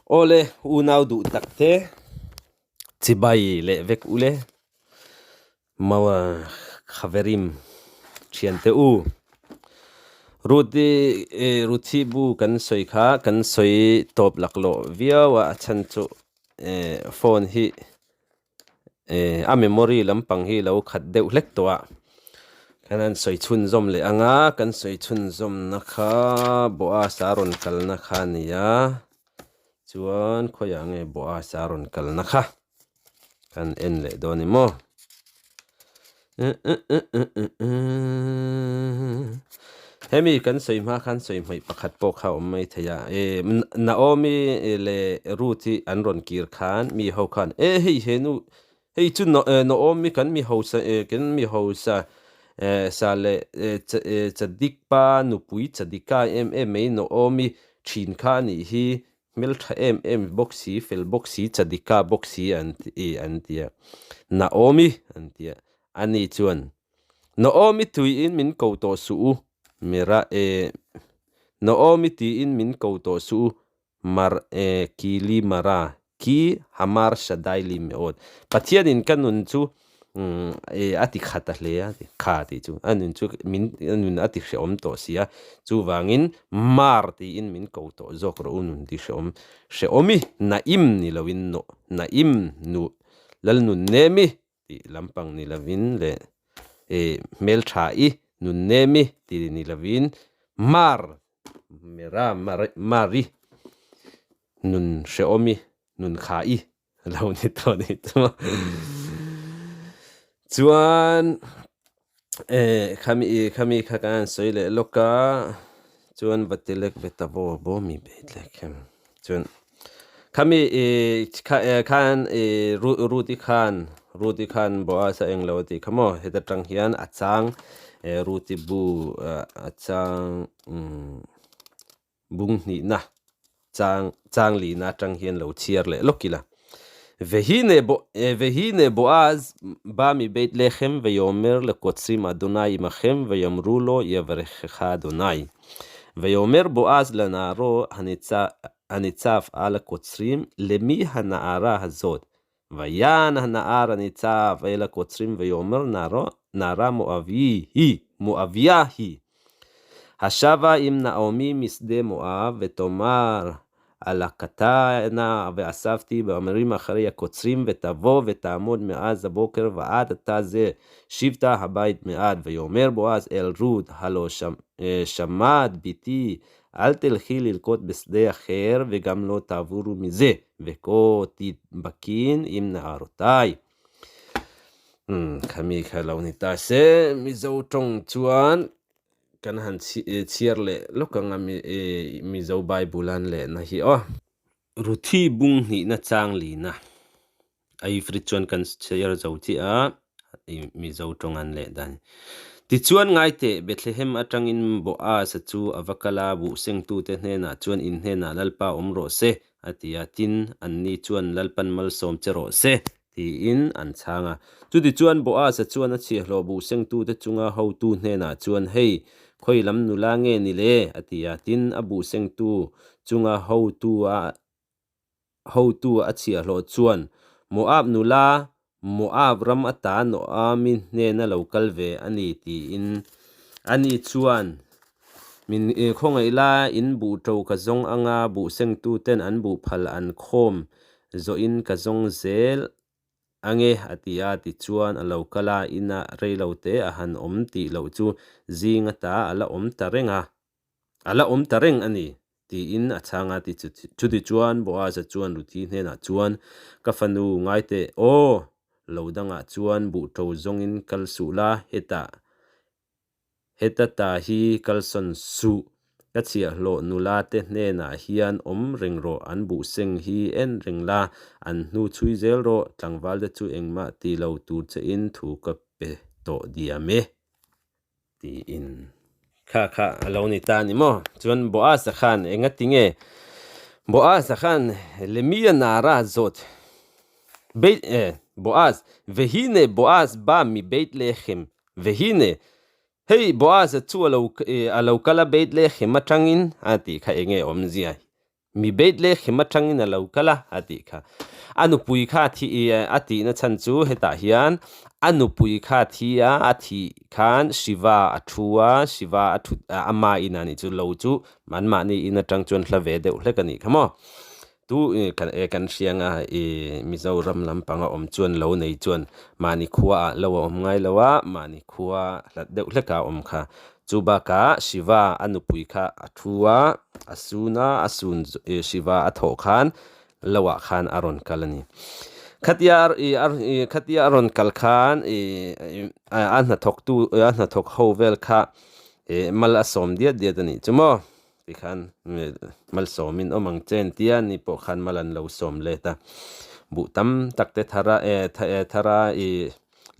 Awle unau duh tak te chibai leh vek ule Maua Khaverim thian te u Ruthi Ruthi bu kan sawi kha kan sawi tawp laklawh viau a a chhan chu phone hi a memory lampang hi lo khat deuh hlek tawh a khan an sawi chhunzawm leh ang a kan sawi chhunzawmna kha Boaz a rawn kalna kha a ni a chuan khawiah nge Boaz a rawn kalna kha kan en leh dawn ni maw hemi kan sawi hma khan sawi hmaih pakhat pawh kha a awm mai thei a eh Naomi leh Ruth hi an rawn kir khan mi ho khan e hei he nu hei chu Naomi kan mi hausa eh kan mi hausa eh sa leh Chadik pa nupui Chadika em em mai Naomi thin kha a nih hi Hmeltha em em bawk si, fel bawk si, Chadika bawk si an ti an ti a. Naomi an ti a. Ani chuan, Naomi tuiin min ko tawh suh u, Mera e, Naomi tiin min ko tawh suh u, Mar e, Kili Mara, Ki Hamar Shaddai Li Meod. Pathianin ka nun chu a ti kha ta hle a, kha tih chu a nun chu min a nun a ti hrehawm tawh si a, chuvangin mar tiin min ko tawh zawk rawh u nun ti hrehawm hrehawm i Naim ni loin nawh Naim nu Lalnun Nemi tih lampang ni lovin leh hmeltha i nun Nemi tih ni lovin mar Mera Mari nun hrehawm i nun kha i lo ni tawh ni chu chuan eh khami khami kha kan han sawi leh lawk a chuan va ti lek ve ta baw baw mi bet lek hian chuan khami ih khan ih Ruth-i khan Ruth-i khan Boaz a englo a tih kha maw heta tang hian a chang eh Ruth-i bu a chang umm. Bung hnihna chang chang lihna atang hian lo chhiar leh lawk ila. Vehine Bo Vehine Boaz ba mi Beit Lechem veyomer lekotzrim Adonai imachem veyomru lo yevarechecha Adonai. Veyomer Boaz lanaro hanitzav al hakotzrim lemi hana'ara hazot. Vayan hana'ar hanitzav el hakotzrim veyomer naro nara Moavi hi Moavia hi. Hashava im Naomi misde Moav ותאמר על הקטנה ואספתי באמרים אחרי הקוצרים ותבוא ותעמוד מאז הבוקר ועד עתה זה שבתה הבית מעט ויאמר בועז אל רות הלא שמעת בתי אל תלכי ללקוט בשדה אחר וגם לא תעבורו מזה וכה תדבקין עם נערותיי. Khami kha lo ni ta se Mizo tawng chuan kan han chhiar leh lawk ang a Mizo Bible an lehna hi aw. Ruthi bung hnihna chang lina a ifrit chuan kan chhiar zo chiah a Mizo tawng an leh dan. Tichuan ngaiteh Bethlehem atangin Boaz-a chu a va kal a, buhsengtute hnenah chuan in hnenah Lalpa awm rawh se a ti a, tin anni chuan Lalpan malsawm che rawh se Tiin an chhang a. Chutichuan Boaz-a chuan a chhiahhlawh buhsengtute chunga hotu hnenah chuan, Hei, khawi lam nula nge ni le? a ti a. Tin, a buhsengtu chunga hotu a hotu a chhiahhlawh chuan, Moab nula, Moab ram ata Noami hnena lo kal ve a ni, tiin ani chuan, Min khawngaih la, in buh ṭo ka zawng anga buhsengtuten an buh phal an khawm Zawhin ka zawng zel ange a ti a, tichuan a lo kal a, inah reilo te a han awm tih loh chu zing ata a la awm ta reng a, a la awm ta reng a ni, tiin a chhang a, chutichuan Boaz-a chuan Ruthi hnenah chuan, Ka fanu ngai teh aw, lo dangah chuan buh ṭo zawngin kal suh la, hetah Heta ta hi kalsawn suh, ka chhiahhlawh nula te hnenah hian awm reng rawh, an buhseng hi en reng la, an hnu chhui zel rawh, tlangval te chu engmah ti lo tur che in thu ka pe tawh diam e, tiin. Kha kha a lo ni ta ni maw? Chuan Boaz-a khan engati nge Boaz-a khan Lemia Nara zawt Beit Boaz, Vehine Boaz ba mi Beit-Lechem Vehine, Hei Boaz-a chu a lo a lo kal a Bethlehem atangin a tih kha enge awmzia? Mi Bethlehem atangin a lo kal a, a tih kha. A nupui kha a thi a tihna chhan chu hetah hian a nupui kha a thi a, a thih khan Shiva a thu a, Shiva a thut ama inah nih chu lo chu anmahni in atang chuan hla ve deuh hlek a nih kha maw. Tu kan hria anga i Mizoram lampanga awm chuan lo nei chuan mahni khuaah lo a awm ngai lo a, mahni khua hlat deuh hlekah a awm kha. Chu bakah Shiva a nupui kha a thu a, a sun a, a sun Shiva a thawh khan loah khan a rawn kal a ni. Khatia khatia a rawn kal khan a hnathawktu a hnathawk ho vel kha mal a sawm diat diat a nih chu maw. Tikhan malsawmin awm ang che tia ni pawh khan mal an lo sawm let a, buh tam tak te thara thara i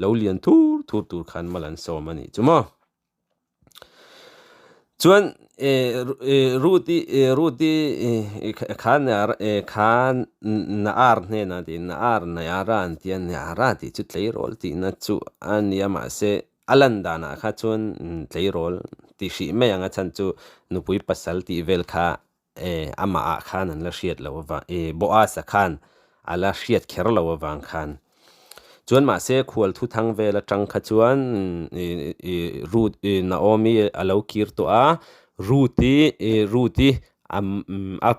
lo lian thur thur tur khan mal an sawm a nih chu maw. Chuan Ruth-i Ruth-i khan khan Naar hnenah tiin Naar Nayara an tia Nayara tih chu tleirawl tihna chu a nia mahse A lan danah kha chuan tleirawl ti hrih mai ang a chhan chu nupui pasal tih vel kha amah ah khan an la hriat loh avang Boaz-a khan a la hriat kher loh avang khan. Chuan mahse khual thuthang vel atang kha chuan Ruth Naomi a lo kir tawh a, Ruth-i Ruth-i a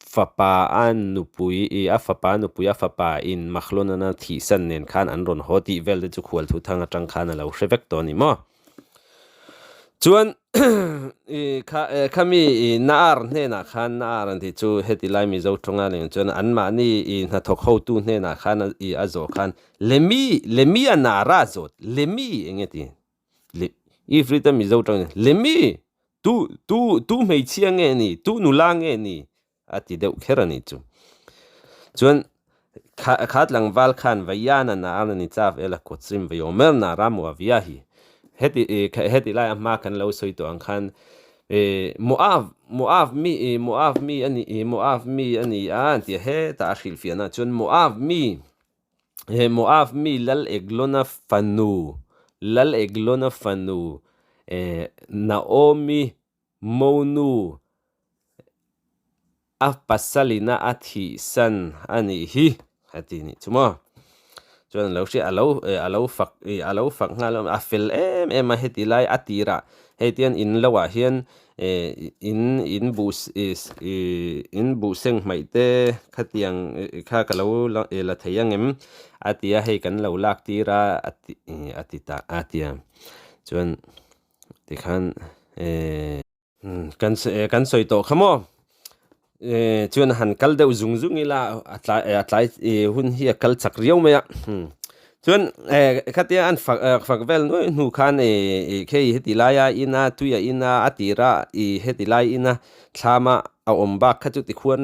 Fapa a nupui i a fapa nupui a fapa in Mahlonana thihsan nen khan an rawn haw tih vel te chu khual thu thang atang khan a lo hre vek tawh a ni maw. Chuan i kha khami i Naar hnenah khan Naar an tih chu heti lai Mizo tawnga leng chuan anmahni i hnathawk hotu hnenah khan i a zawh khan Lemi Lemi a Naara zawt Lemi eng nge ti Le Ifrit a Mizo tawng Lemi tu tu tu hmeichhia nge ni tu nula nge ni a ti deuh kher a ni chu. Chuan kha kha tlangval khan Vaiana na a ni chaf ela kawtchim Vaiomer na Ramuavia hi heti heti lai a hma kan lo sawi tawh ang khan Moab Moab mi Moab mi a ni Moab mi a ni a an ti a hetah a hrilhfiahna chuan Moab mi He Moab mi Lal Eglona fanu, Lal Eglona fanu, eh, Naomi monu a pasalina a thihsan a nih hi, a ti nih chu maw. Chuan a lo hria, a lo, a lo fak, a lo fak nghal a, a fel em em a heti lai a tirah hei tian in lo ah hian eh in in buh in buh seng hmaih te khatiang kha ka lo la thei ang em a ti a hei kan lo lak tir a a ti a ti ta a ti a chuan tikhan eh kan kan sawi tawh kha maw. Chuan han kal deuh zung zung ila a tlai a tlai hun hi a kal chak riau mai a chuan khatia an fak fak vel nuai hnu khan khei heti laia ina tui a ina a tira ih heti lai ina thlama a awm bak kha chu tikhuan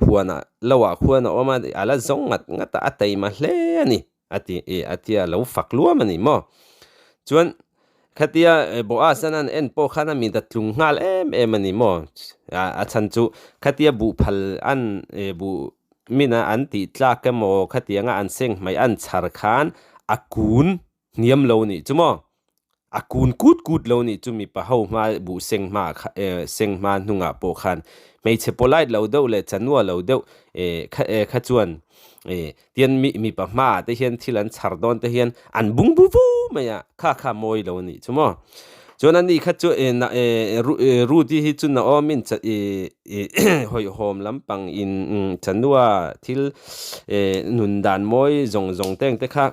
huanah lohah khuan a awm a a la zawng ngat ngat a a taima hle a ni. A ti i a tia lo fak luam a ni maw? Chuan khatia Boaz an an en pawh khan a mit a tlung nghal em em a ni maw? A chhan chu khatia buh phal an buh mina an tih tlak emaw khatianga an seng hmai an chhar khan a kun hniam lo nih chu maw? A kun kut kut lo nih chu mipa ho hma buh seng hma seng hma hnungah pawh khan hmeichhe polite lo deuh leh chanua lo deuh kha kha chuan tian mi mipa hmaah te hian thil an chhar dawn te hian an bung bu vu mai a, kha kha mawi lo nih chu maw. Chuan ani kha chu Ruth-i hi chu Naomi-in hawihhawm lampang in chanua thil nun dan mawi zawng zawng teng te kha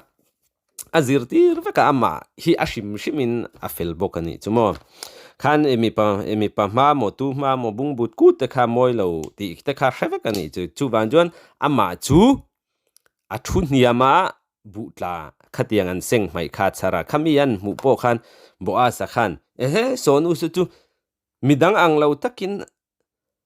A zirtir vek a, amah hi a hrim hrimin a fel bawk a nih chu maw. Khan mipa mipa hma maw tu hma maw bungbut kut te kha mawi lo tih te kha hre vek a nih chu. Chuvang chuan amah chu a thu hniam a buh tla khatiang an seng hmaih kha a chhar a. Khami an hmuh pawh khan Boaz-a khan ehe sawnu saw chu midang ang lo takin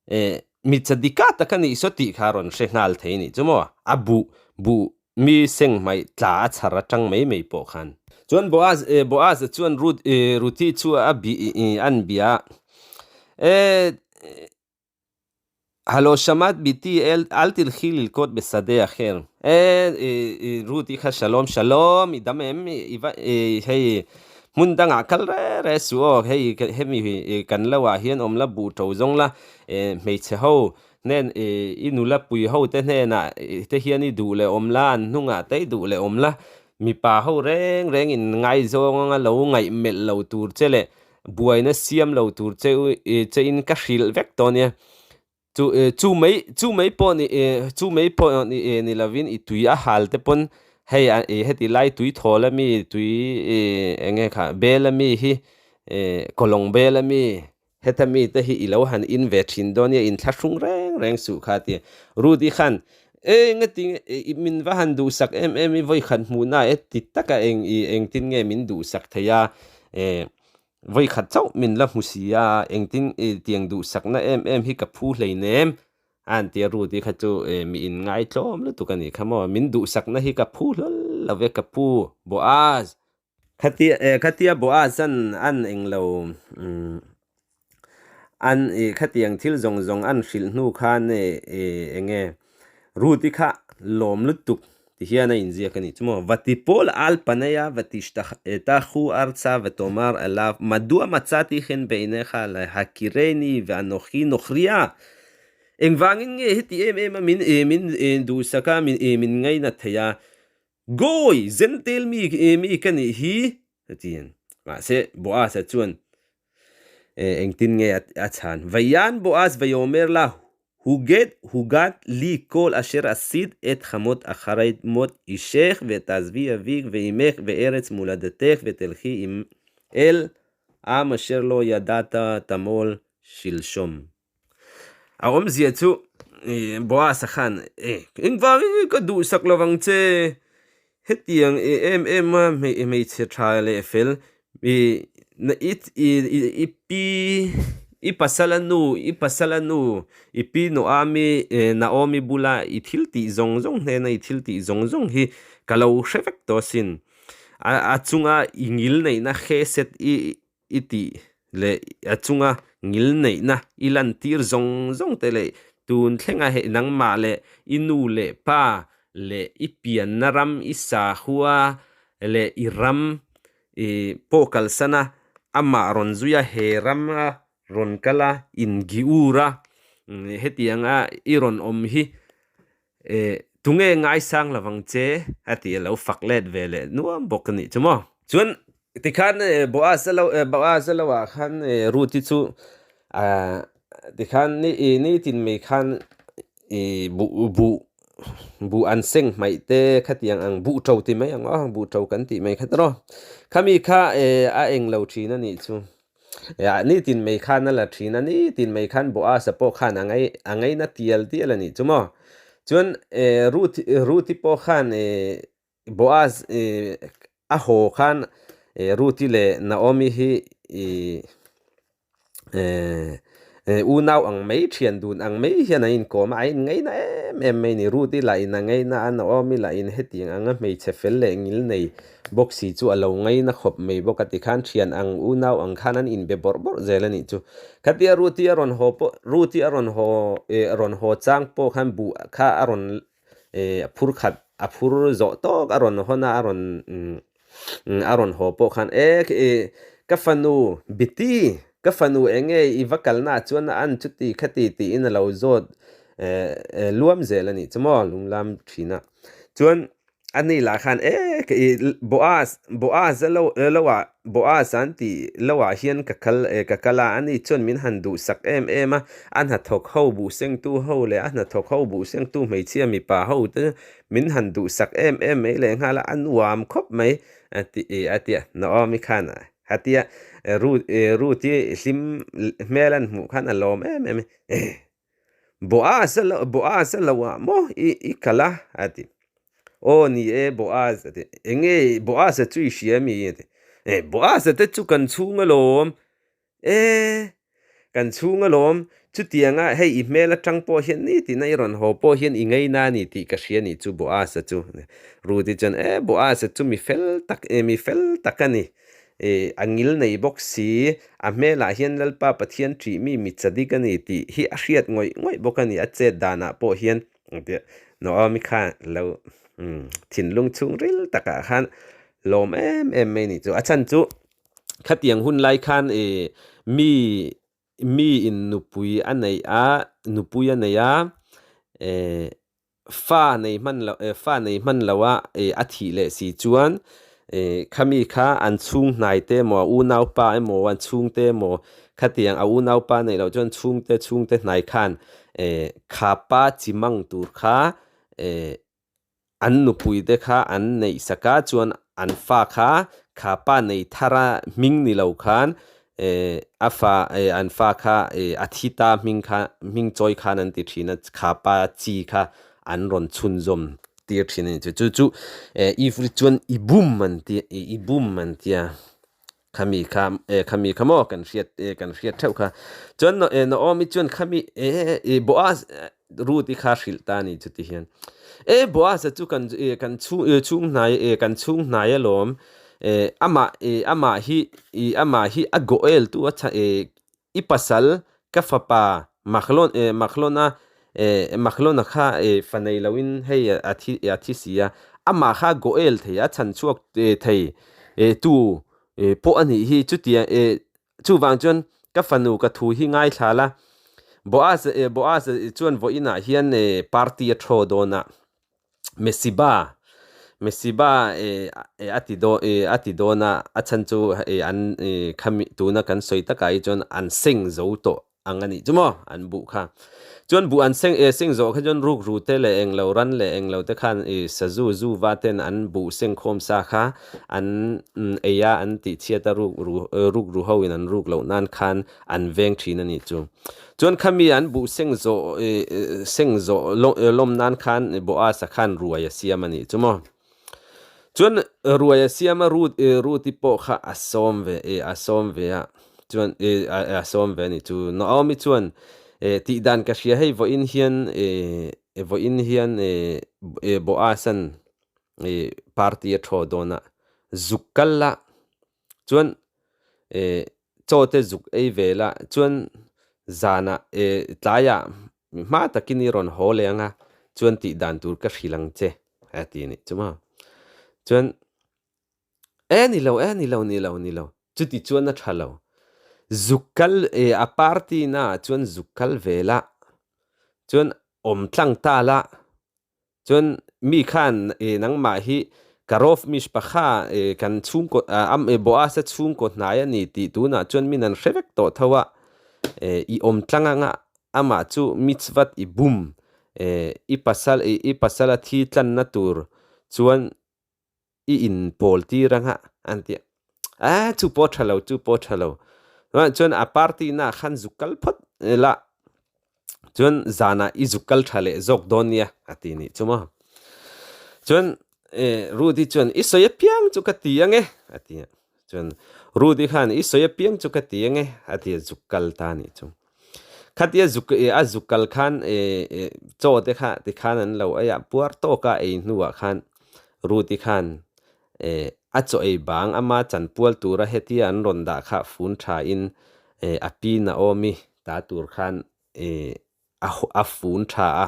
Eh, mi chadika tak a nih saw tih kha a rawn hre nghal thei nih chu maw? A buh, buh mi seng hmaih tla a chhar atang mai mai pawh khan. Chuan Boaz, eh, Boaz-a chuan Ruth, eh, Ruthi chu a bi, eh, an bia a. Eh, Halo shamat biti el al tilhi lilkot besadeh acher. Eh, eh, Ruthi kha shalom, shalom, i dam em, i va, eh, hei, Hmun dangah kal re re suh aw, hei hemi kan lo ah hian awm la buh to zawng la, hmeichhe ho Hnen i nula pui ho te hnenah te hian i duh leh awm la, an hnungah te i duh leh awm la, mipa ho reng reng in ngaizawng anga lo ngaih melh lo tur che leh buaina siam lo tur che che in ka hrilh vek tawh nia. Chu chu mai chu mai pawh ni chu mai pawh ni ni lovin i tui a hal te pawn hei heti lai tui thawl ami tui eng nge kha bel ami hi kawlawng bel ami Heta mite hi i lo han in ve thin dawn nia, inthlahrung reng reng suh kha ti. Rudy khan, E ngati nge min va han duhsak em em i vawikhat hmuhna e ti taka eng i engtin nge min duhsak thei a, e vawikhat chauh min la hmu si a, engtin i tiang duhsakna em em hi ka phu hleinem a han ti a, Rudy kha chu e mi in ngaitlawm lutuk a nih kha maw, min duhsakna hi ka phu hlawl lo ve ka pu Boaz. Khatia eh khatia Boaz an an englo umm an ih khatiang thil zawng zawng an hrilh hnu khan eh eh eng nge Ruth-i kha lawm lutuk ti hian a inziak a nih chu maw Vatipawl al paneia vatishtatahu artsa vatomar alav madua matsati hen beineha la hakireni vanohi nohria Engvangin nge heti em em a min eh min eh duhsak a min eh min ngainat thei a Goy, Zentail mi mi ka nih hi, a ti a. Mahse, Boaz-a chuan engtin nge a chhan? Vayan Boaz vayomer la huged hugad li kol asher asid et hamot acharei mot ishech vetazvi avik veimech veeretz muladatech vetelchi im el am asher lo yadata tamol shilshom. A awmzia chu Boaz-a khan engvangin ka duhsak lo vang che, hetiang em em a hmeichhe tha leh fel i pi i pasal a nu i pasal a nu i pi Noami Naomi bula i thil tih zawng zawng hnena i thil tih zawng zawng hi ka lo hre vek tawh asin, a chunga i ngil neihna hreset i i tih leh a chunga ngil neihna i lantir zawng zawng te leh tun thlenga hei nangmah leh i nu leh pa leh i pianna ram i sahua leh i ram i pawh kalsan a amah rawn zui a he rama rawn kal a ingiur a hetianga i rawn awm hi Eh, tunge ngaisang lovang che? a ti a lo fak let ve leh nuam bawk a nih chu maw. Chuan tikhan Boaz a lo Boaz a lo ah khan Ruth-i chu tikhan ni nitin mai khan i buh buh buh an seng hmaih te khatiang ang buh ṭo ti mai ang aw buh ṭo kan tih mai kha tawh khami kha a eng lo ṭhin a nih chu. Nitin mai khan a la thin a, nitin mai khan Boaz-a pawh khan a ngai a ngaina tial tial a nih chu maw. Chuan Ruth Ruth-i pawh khan Boaz a haw khan Ruth-i leh Naomi hi Unau ang mai, thian dun ang mai hian an inkawm a, a inngaina em em mai a ni. Ruth-i lah in a ngaina a, Naomi lah in hetiang anga hmeichhe fel leh ngil nei bawk si chu a lo ngaina khawp mai bawk a ti khan thian ang unau ang khan an inbe bawrh bawrh zel a nih chu. Khatia Ruth-i a rawn haw pawh, Ruth-i a rawn haw, rawn haw chang pawh khan buh kha a rawn a phur khat a phur zawh tawk a rawn hawn a a rawn a rawn haw pawh khan e ka fanu Biti ka fanu eng nge i va kalna ah chuan a an chuti khati tiin a lo zawt luam zel a nih chu maw lunglam thin a chuan Ani lah khan e ka i Boaz Boaz a lo lo ah Boaz an tih lo ah hian ka kal e ka kal a ani chuan min han duhsak em em a a hnathawk ho buhsengtu ho leh a hnathawk ho buhsengtu hmeichhia mipa ho te min han duhsak em em mai leh nghal a a nuam khawp mai a ti a tia Naomi khan a tia Ruth Ruth-i hlim hmel an hmuh khan a lawm em em e Boaz a lo Boaz a lo ah maw i i kal a a ti. Aw ni e Boaz a ti. Enge Boaz a chu i hria mi a ti. E Boaz a te chu kan chhung alawm. E kan chhung alawm chutianga hei i hmel atang pawh hian nitin a i rawn haw pawh hian i ngaina a ni tih ka hria ni chu Boaz a chu. Ruth-i chuan e Boaz a chu mi fel tak e mi fel tak a ni. Ih a ngil nei bawk si, a hmelah hian Lalpa Pathian ṭih mi mi chadik a ni tih hi a hriat ngawih ngawih bawk a ni, a chet danah pawh hian Naomi kha lo thinlung chhungril takah khan lawm em em mai a nih chu. A chhan chu khatiang hun lai khan ih mi. mi in nupui a neih a, nupui a nei a, fa nei hman lo fa nei hman lo a a thih leh si chuan khami kha an chhung hnai te emaw a unaupa emaw an chhungte emaw khatiang a unaupa neih loh chuan chhungte chhungte hnai khan kha pa chi mang tur kha An nupuite kha an neih sak a, chuan an fa kha kha pa nei thar a hming ni lo khan a fa an fa kha a thi ta hming kha hming chawi khan an ti thin a, kha pa chi kha an rawn chhunzawm tir thin a ni. Chu chu chu Ifri chuan i bum an ti i bum an tia. Khami kha e khami kha maw kan hriat e kan hriat theuh kha. Chuan no e Naomi chuan khami e e Boaz Ruth i kha hrilh ta ni chuti hian. E Boaz a chu kan e kan chhung e chhung hnai e kan chhung hnai alawm e amah e amah hi i amah hi a goel tu a chha e I pasal ka fapa Mahlon eh Mahlona eh Mahlona kha eh fa nei loin hei a thi a thi si a, amah kha Goel thei a chhanchhuak thei eh tu eh pawh a nih hi chutia eh chuvang chuan ka fanu ka thu hi ngaithla la Boaz eh Boaz chuan vawiinah hian eh party a thaw dawn a. Mesiba Mesiba eh a ti dawn eh a ti dawn a, a chhan chu eh an eh khami tuna kan sawi takah hi chuan an seng zo tawh ang a nih chu maw an buh kha. Chuan buh an seng eh seng zawh kha chuan rukru te leh englo ran leh englo te khan eh sazu zu va ten an buh seng khawm sa kha an ei a an tihchhiat a rukru rukru ho in an ruk loh nan khan an veng thin a nih chu. Chuan khami an buh seng zawh seng zawh lawm nan khan Boaz-a khan ruai a siam a nih chu maw. Chuan ruai a siam a Ruth Ruth-i pawh kha a sawm ve a sawm ve a chuan a sawm ve a nih chu. Naomi chuan tih dan ka hria hei vawiin hian vawiin hian Boaz-a'n party a thaw dawn a zuk kal la Chuan eh chaw te zuk ei ve la chuan zanah eh tlaiah hma takin i rawn haw leh ang a chuan tih dan tur ka hrilh ang che a ti a nih chu maw. Chuan e ni lo e ni lo ni lo ni lo chuti chuan a tha lo zuk kal eh a party naah chuan zuk kal ve la chuan awm tlang ta la Chuan mi khan e nangmah hi Karov mishpacha e kan chhungkaw am e Boaz-a chhungkaw hnai a ni tih tunah chuan min an hre vek tawh tho a, e i awm tlang anga amah chu mitzvat i bum e i pasal i pasala thi tlanna tur chuan i in pawl tir anga an ti a, a chu pawh tha lo chu pawh tha lo chuan a party na khan zuk kal phawt la chuan zanah i zuk kal tha leh zawk dawn nia a ti nih chu maw chuan e Rudy chuan i sawi apiang chu ka ti ange a ti a chuan Rudy khan i sawi apiang chu ka ti ange a ti a zuk kal ta nih chu. Khatia zuk a zuk kal khan chaw te kha tikhan an lo ei a, puar tawka ei hnuah khan Ruti khan a chaw ei bang ama chanpual tura hetia an rawn dah kha fun thain a pi Naomi ta tur khan a fun tha a,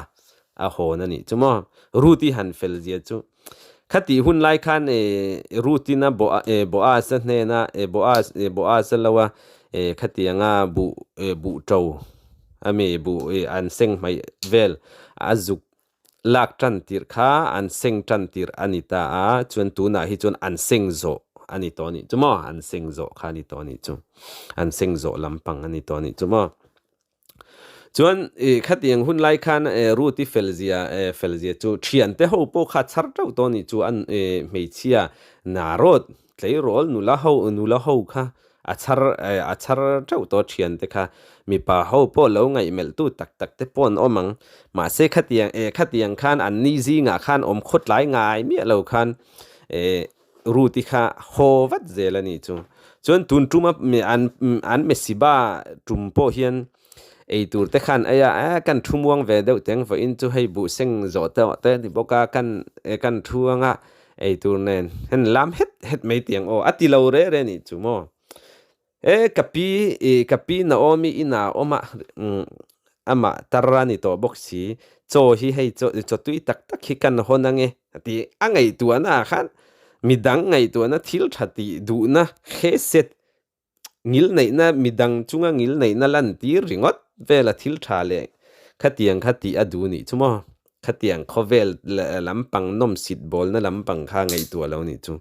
a hawn a nih chu maw. Ruth-i han fel zia chu. Khatih hun lai khan Ruth-in a Boaz-a hnena Boaz Boaz-a lo a khatianga buh buh to a mi buh an seng hmaih vel a zuk lak tan tirh kha an seng tan tirh a ni ta a, chuan tunah hi chuan an seng zawh a ni tawh a nih chu maw, an seng zawh kha a ni tawh a nih chu, an seng zawh lampang a ni tawh a nih chu maw. Chuan ih khatiang hun lai khan eh Ruth-i fel zia eh fel zia chu thiante ho pawh kha chhar teuh tawh a nih chu an eh hmeichhia Narawt tleirawl nula ho nula ho kha a chhar eh a chhar teuh tawh thiante kha mipa ho pawh lo ngaihmelh tu tak tak te pawh an awm ang mahse khatiang eh khatiang khan an ni zingah khan awm khawtlai ngai miah lo khan eh Ruth-i kha haw vat zel a nih chu. Chuan tun tuma an an Mesiba tum pawh hian ei tur te khan ei a, eh kan thu muang ve deuh teng vawiin chu hei buh seng zawh tawh te a ni bawk a, kan kan thu anga ei tur nen hen lam het het mai tiang aw a ti lo re re a nih chu maw. E ka pi i ka pi Naomi inah a awm a, amah tar a ni tawh bawk si, chaw hi hei chaw chaw tui tak tak hi kan hawn ange a ti. A ngaihtuahna ah khan midang ngaihtuahna thil tha tih duhna hre set. Ngilneihna midang chunga ngilneihna lantir ringawt vela thil tha leh khatiang kha tih a duh nih chu maw? Khatiang khawvel lampang nawmsit bawlna lampang kha ngaihtuah lo nih chu.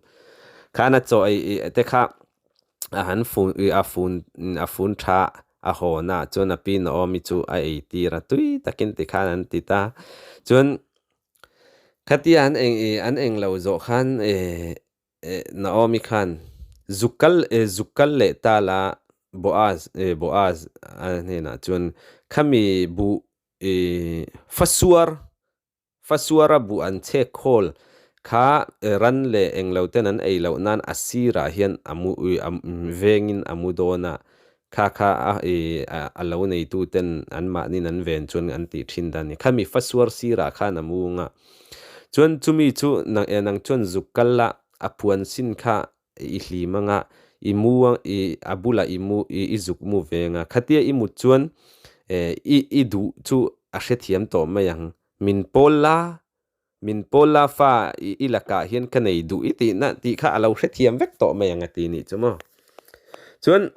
Khan a chaw ei te kha a han fun a fun a fun tha a hawn a chuan a pi Naomi chu a ei tir a tui takin tikhan an ti ta. Chuan khatia an eng an eng lo zawh khan Naomi khan zuk kal zuk kal leh ta la Boaz Boaz a hnenah chuan khami buh fasuar Fasuara buh an chhek khawl kha ran leh englo ten an ei loh nan a sirah hian a mu vengin a mu dawn a, kha kha a lo neitu ten anmahnin an ven chuan an tih thin dan a ni. Khami fasuar sirah khan a mu ang a, chuan chumi chu nang chuan zuk kal la a puan sin kha i hlim anga i mu i a bulah i mu i zuk mu ve anga khatia i mut chuan eh i i duh chu a hrethiam tawh mai ang min pawl la min pawl la fa i i lakah hian ka nei duh i tihna tih kha a lo hrethiam vek tawh mai ang a ti nih chu maw chuan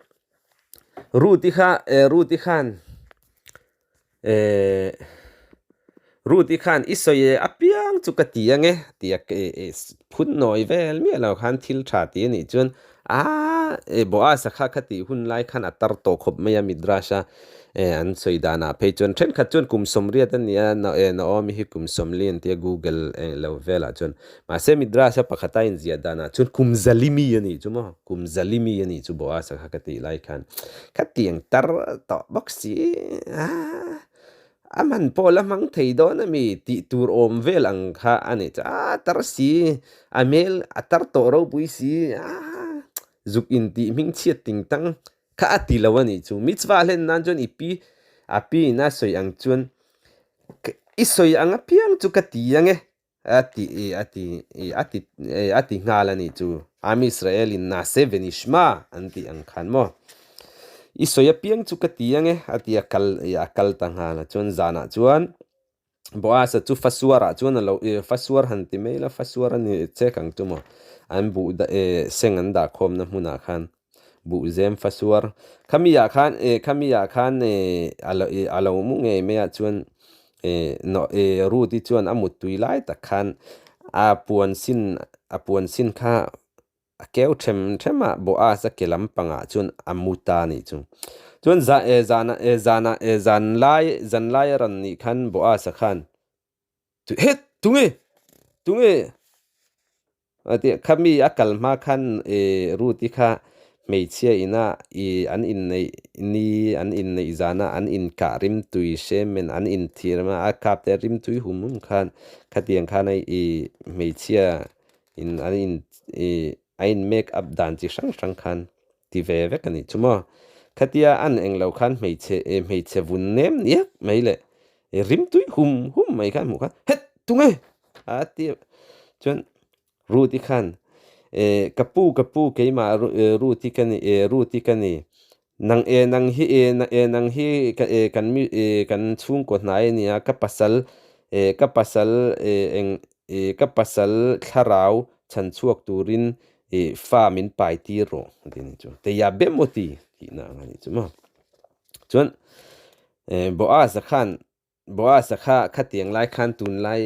Ruth-i kha eh Ruth-i khan Eh, Ruth-i khan i sawi e apiang chu ka ti ange tia phun nawi vel miah lo khan thil tha ti anih chuan aaa e Boaz-a kha kha tih hun lai khan a tar tawh khawp mai a Midrash a eh an sawi danah phei chuan thenkhat chuan kum sawmriat a nia Naomi hi kum sawmli an tia Google lo velah chuan mahse Midrash a pakhata inziah danah chuan kum zalimi a nih chu maw. Kum zalimi a nih chu Boaz-a kha ka tih lai khan ka tiang tar tawh bawk si a, a man pawh la hmang thei dawn a mi tih tur awm vel ang kha a nih chu a tar si, a hmel a tar tawh ropui si a, zuk in tih hming chhiat ting tang kha a ti lo a nih chu. Mitzvah hlen nan chuan i pi a pi in a sawi ang chuan i sawi ang apiang chu ka ti ang e. A ti a ti a ti a ti nghal a nih chu. Am Israel in Nase Venishma an tih ang khan maw. I sawi apiang chu ka ti ang e a ti a kal a kal ta nghal a. Chuan zanah chuan Boaz-a chu fasuarah chuan a lo fasuar han ti mai la fasuar a ni chek ang chu maw. An buh seng an dah khawmna hmunah khan buhzem fasuar khami ah khan eh khami ah khan eh a lo eh a lo mu ngei mai ah chuan eh nawh eh Ruth i chuan a muttui lai tak khan a puan sin a puan sin kha a keu them them a Boaz a ke lampangah chuan a mu ta a nih chu chuan zan eh zan eh zanah eh zan lai zan lai a rawn nih khan Boaz a khan het tunge tunge. A ti kha mi a kal hma khan ih Ruth-i kha hmeichhia ina ih an inneih ni an inneih zana an inkah rimtui hremen an inthir a a kap te rimtui hum hum khan khatiang khan a ih hmeichhia in an in ih a in make up dan chi hrang hrang khan ti ve vek a nih chu maw. Khatia an englo khan hmeichhe ih hmeichhe vun nem niak mai leh rimtui hum hum mai khan hmuh khan het tunge a ti chuan Ruth-i khan eh ka pu ka pu keimah Ruth-i ka ni eh Ruth-i ka ni nang eh nang hi eh eh nang hi ka eh kan mi eh kan chhungkaw hnai a nia ka pasal eh ka pasal eh eng eh ka pasal thlarau chhan chhuak turin eh fa min pai tir rawh a ti a ni chu Teia be maw ti tihna ang a nih chu maw chuan eh Boaz-a khan Boaz-a kha khatiang lai khan tunlai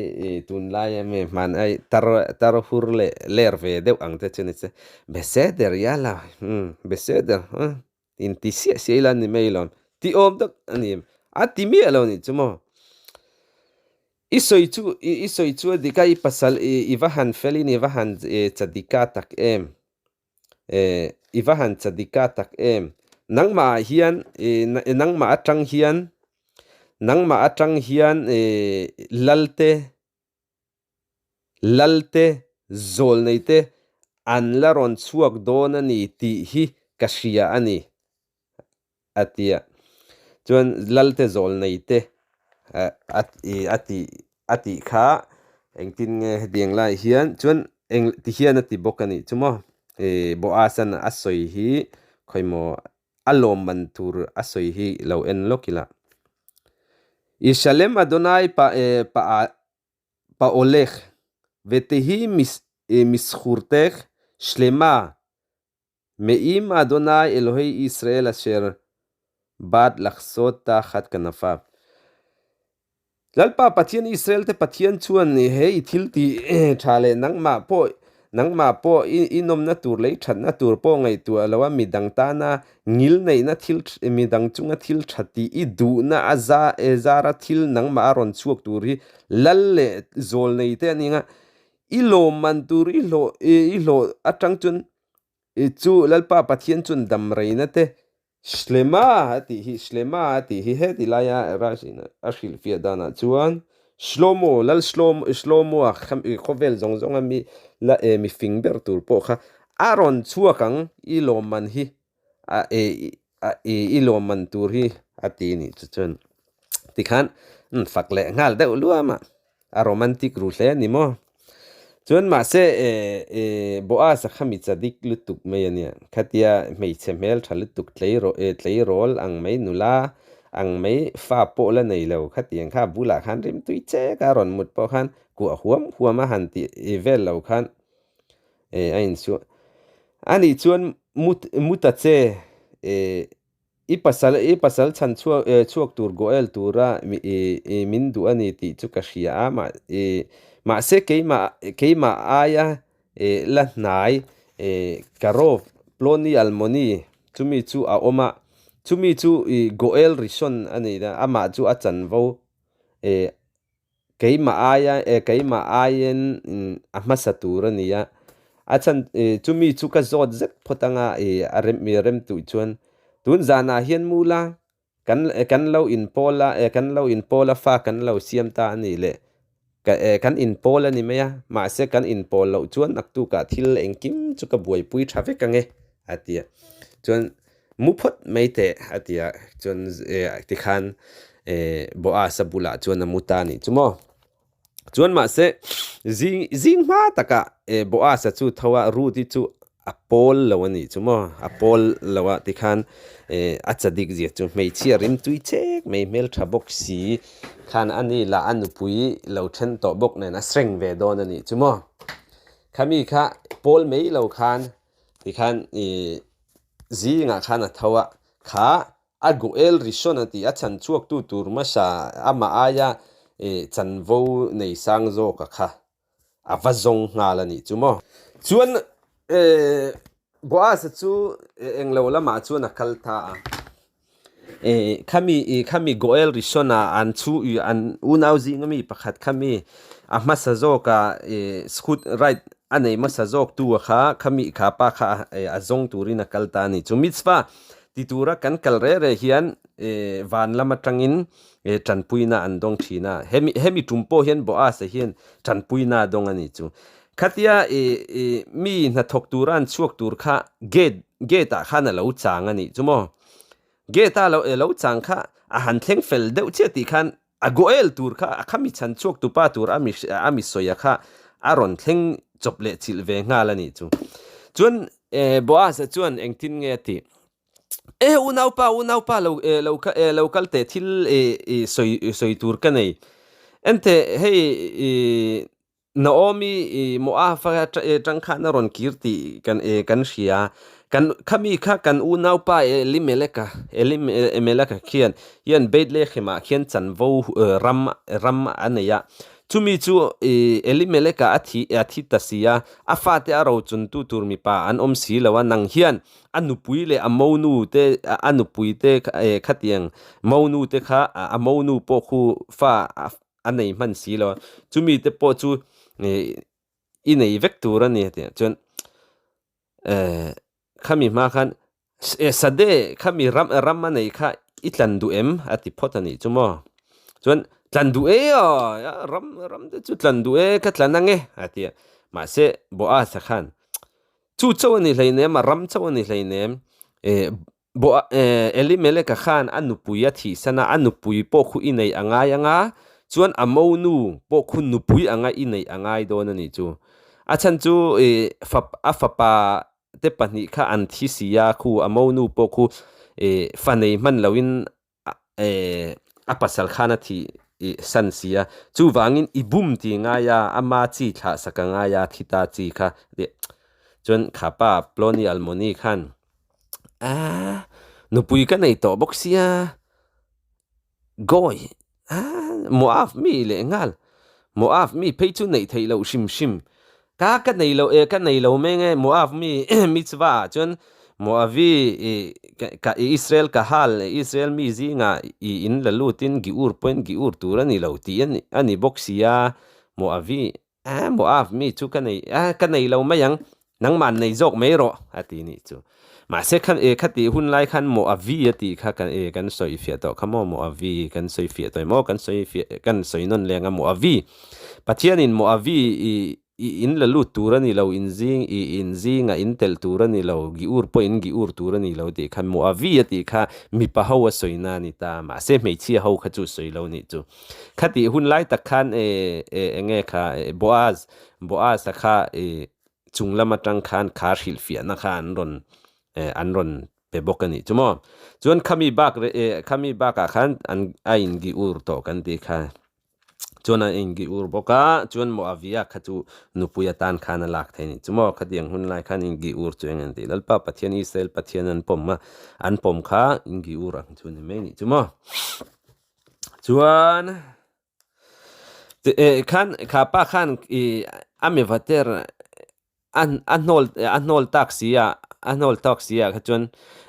tunlai emaw hman ai tar tar hur leh ler ve deuh ang te chu ni se Beseder yala umm Beseder huh inti siah siah ila ni mai lo ti awm tak a ni a ti miah lo nih chu maw i sawi chu i sawi chu a dik a i pasal i va han felin i va han chadika tak em. Eh, i va han chadika tak em. Nangmah ah hian, eh, nangmah atang hian, nangmah atang hian eh, lalte, lalte, zawlneite an la rawn chhuak dawn a ni tih hi ka hria a ni. a ti a, chuan Lalte zawlnei te a a tih a tih kha engtin nge hetiang lai hian chuan eng ti hian a ti bawk a nih chu maw ih Boaz-a'n a sawi hi khawimaw a lawmman tur a sawi hi lo en lawk ila Ishalem Adonai pa eh pa ah pa olech vetehi mis eh mishurtech shlema. Me'im Adonai Elohei Israel asher bat lakhsot tachat kanafav. Lalpa Pathian Israel te Pathian chuan he i thil ti tha leh nangmah pawh nangmah pawh i nawmna tur leh i thatna tur pawh ngaihtuah lo a midang tana ngil neihna thil midang chunga thil tha tih i duhna a za zara thil nangmah a rawn chhuak tur hi lal leh zawl nei te a ni ang a i lawmman tur i hlawh i hlawh atang chuan chu Lalpa Pathian chuan damreina te Shlema a tih hi, Shlema a tih hi heti laia Raj-in a hrilhfiah danah chuan Shlomo, Lal Shlomo-a khawvel zawng zawnga mi la e mi fing ber tur pawh kha a rawn chhuak ang i lawmman hi a e i lawmman tur hi a ti nih chu chuan tikhan fak leh nghal deuh luam a. A romantic ru hle a ni maw? Chuan mahse Boaz-a kha mi chadik lutuk mai a nia. Khatia hmeichhe hmel tha lutuk tleirawl ang mai nula ang mai fa pawh la nei lo. Khatiang kha a bulah khan rimtui chek a rawn mut pawh khan kuah huam huam a han tih vel lo khan a insuah. Anih chuan mut a che I pasal i pasal chhan chhuak eh chhuak tur Goel tura mi i i min duh a ni tih chu ka hria a mah i mahse keimah keimah aia eh la hnai eh Karov Ploni Almoni chumi chu a awm a chumi chu i Goel Rishon a ni a amah chu a chanvo eh Keimah aia eh keimah aiin a hmasa tur a ni a, a chhan eh chumi chu ka zawt zet phawt anga eh a rem eh rem tuih chuan tun zanah hian mu la kan eh kan lo inpawl a eh kan lo inpawl a fa kan lo siam ta a nih leh ka eh kan inpawl a ni mai a mahse kan inpawl loh chuan naktukah thil engkim chu ka buaipui tha vek ang e a ti a chuan Mu phawt mai teh a ti a, chuan tikhan Boaz-a bulah chuan a mu ta a nih chu maw. Chuan mahse zing zing hma takah Boaz-a chu tho a, Ruth-i chu a pawl lo a nih chu maw, a pawl lo a tikhan a chadik zia chu hmeichhia rimtui chek mai hmeltha bawk si khan a ni lah a nupui lo then tawh bawk nen a sreng ve dawn a nih chu maw. Khami kha pawl mai lo khan Tikhan i zingah khan a tho a, kha a Goel Rishon a tih a chhan chhuaktu tur hmasa amah aia i chanvo nei sang zawka kha a va zawng nghal a nih chu maw. Chuan Boaz-a chu englo lamah chuan a kal ta a. Khami khami Goel Rishon-a an chhu an unau zinga mi pakhat khami a hmasa zawka schut right a nei hmasa zawk tu kha khami kha pa kha a zawng turin a kal ta a ni. Chu mitzvah ti tura kan kal reh reh hian van lam atangin tanpuina an dawng thin a. Hemi hemi tum pawh hian Boaz-a hian tanpuina a dawng a ni chu. Khatia mi hnathawk tura an chhuak tur kha gate gate-ah khan a lo chang a nih chu maw. Gate a lo lo chang kha a han thleng fel deuh chiah tih khan a goel tur kha a khami chhan chhuak tupa tur a mi a mi sawia kha a rawn thleng chawp leh chilh ve nghal a nih chu. Chuan Boaz-a chuan engtin nge a tih? E unaupa unaupa lo lo lo kal teh thil i sawi sawi tur ka nei. Enteh hei i Naomi i Moab a tang khan a rawn kir tih kan kan hria. Kan khami kha kan unaupa Elimeleka Elimeleka khian hian Bethlehem-ah khian chanvo ram ram a nei a. Chumi chu Elimeleka a thi a thi ta si a, a fate a rochuntu tur mipa an awm si lo a, nang hian a nupui leh a monu te a nupui te khatiang monu te kha a monu pawh khu fa a nei hman si lo a, chumi te pawh chu i nei vek tur a ni a tih ah chuan eh khami hma khan sade khami ram ram a nei kha i tlan duh em a ti phawt a nih chu maw chuan tlan duh e aw ram ram te chu tlan duh e ka tlan ang e a ti a mahse Boaz-a khan chu chauh a ni hleinem a ram chauh a ni hleinem eh Boa Elimeleka khan a nupui a thihsan a, a nupui pawh khu i neih a ngai ang a, chuan a monu pawh khu nupui anga i neih a ngai dawn a nih chu. A chhan chu a fapa te pahnih kha an thi si a, khu a monu pawh khu fa nei hman loin a pasal khan a thih san si a, chuvangin i bum ti ngai a, ama chi thlah sak a ngai a, thi ta chi kha. Chuan kha pa Ploni Almoni khan, Aaa, nupui ka nei tawh bawk sia, Gawi, Aaa, Moab mi leh nghal, Moab mi phei chu neih theih loh hrim hrim, ka ka nei lo e, ka nei lo meng e, Moab mi mitzvah ah chuan Moavi i ka Israel ka hal, Israel mi zingah i in la lutin Giur pawhin Giur tur a ni lo tih a ni bawk sia, Moavi A Moab mi chu ka nei a, ka nei lo mai ang, nangmah nei zawk mai rawh, a ti nih chu. Mahse kha e khatih hun lai khan Moavi a tih kha kan e kan sawi fiah tawh kha maw, Moavi kan sawi fiah tawh em aw, kan sawi fiah kan sawi nawn leng a Moavi. Pathianin Moavi i i in la lut tur a ni lo, in zing i in zingah in telh tur a ni lo, Giur pawh in Giur tur a ni lo tih kha Moavi a tih kha mipa ho a sawi na a ni ta, mahse hmeichhia ho kha chu sawi lo nih chu. Khatih hun lai tak khan e enge kha Boaz, Boaz-a kha e chung lam atang khan kha hrilhfiahna kha an rawn an rawn pe bawk a nih chu maw. Chuan khami bak khami bakah khan an a ingi ur tawh kan tih kha. Chuan a ingi ur bawk a, chuan Moavia kha chu nupui atan khan a lak thei a nih chu maw. Khatiang hun lai khan ingi ur chu eng an tih Lalpa Pathian Israel Pathian an pawm a, an pawm kha ingi ur ang chu a ni mai a nih chu maw. Chuan khan kha pa khan ih a mi va ter a a hnawl a hnawl tak si a a hnawl tawk si ah kha chuan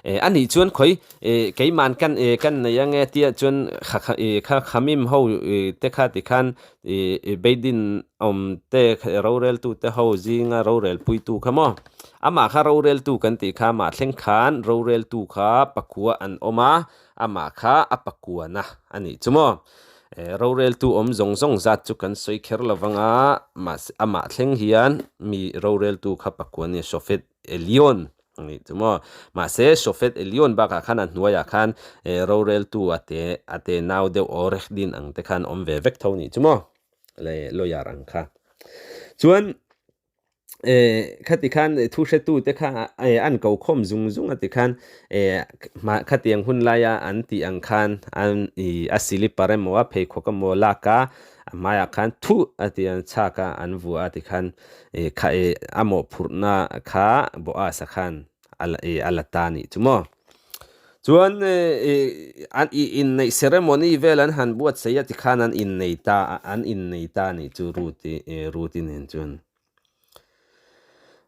eh a nih chuan khawi eh keimahn kan eh kan nei ang e tia chuan kha kha ih kha khamim ho ih te kha tikhan ih beidin awm te roreltu te ho zinga rorelpuitu kha maw amah kha roreltu kan tih kha amah thleng khan roreltu kha pakua an awm a. Amah kha a pakuana a nih chu maw? Roreltu awm zawng zawng zat chu kan sawi kher lo vang a, mahse amah thleng hian mi roreltu kha pakuan a ni, Shofet Elion a nih chu maw? Mahse Shofet Elion bakah khan a hnuaiah khan roreltu a te a te nau deuh Orekhdin ang te khan awm ve vek tho a nih chu maw? Le lawyer ang kha. Chuan Khati khan thu hretu te kha an ko khawm zung zung a tikhan khatiang hun laia an tih ang khan an ih a silipar emaw a pheikhawk emaw lak a a hmaiah khan thuh a ti an chhak a an vuah a tikhan a mawhphurhna kha Boaz-a khan a la ta a nih chu maw. Chuan an inneih ceremony vel an han buatsaih a tikhan an innei ta an innei ta a nih chu Ruth-i Ruth-i nen chuan.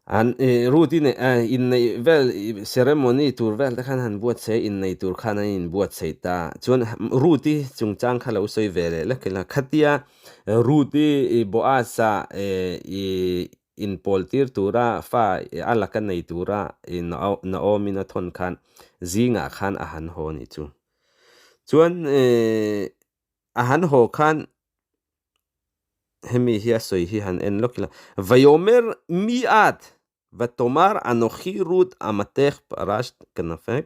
An Ruth-i nen inneih vel ceremony tur vel te khan han buatsaih a innei tur khan an inbuatsaih ta. Chuan Ruth-i chungchang kha lo sawi ve leh lek ila khatia Ruth-i Boaz-a ih inpawl tir tura fa a laka nei tura Naomi-in a thawn khan zingah khan a han haw a nih chu. Chuan a han haw khan hemi hi a sawi hi han en lawk ila, Vayomer mi at vatomar anochi Ruth amatech parasht kanafek.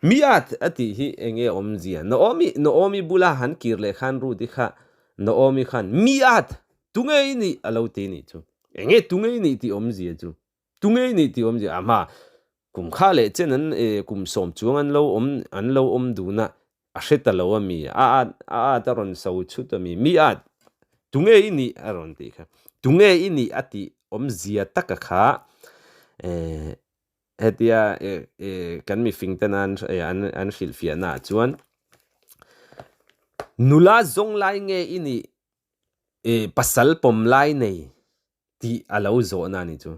Mi at a tih hi eng nge awmzia? Naomi Naomi bula han kir leh khan Ruth-i kha Naomi khan mi at Tunge i nih? a lo ti nih chu. Enge tunge i nih tih awmzia chu? Tunge i nih tih awmzia? A hma kum kha leh chen an e kum sawm chuang an lo awm an lo awm dun a, a hre ta lo a mi? A at a at a rawn so chhut a mi? Mi at tunge i nih? a rawn tih kha. Tunge i nih a tih awmzia taka kha e hetia e e kan mifing ten an an an hrilhfiahnaah chuan nula zawng lai nge i nih? E pasal pawm lai nei tih a lo zawhna a ni chu.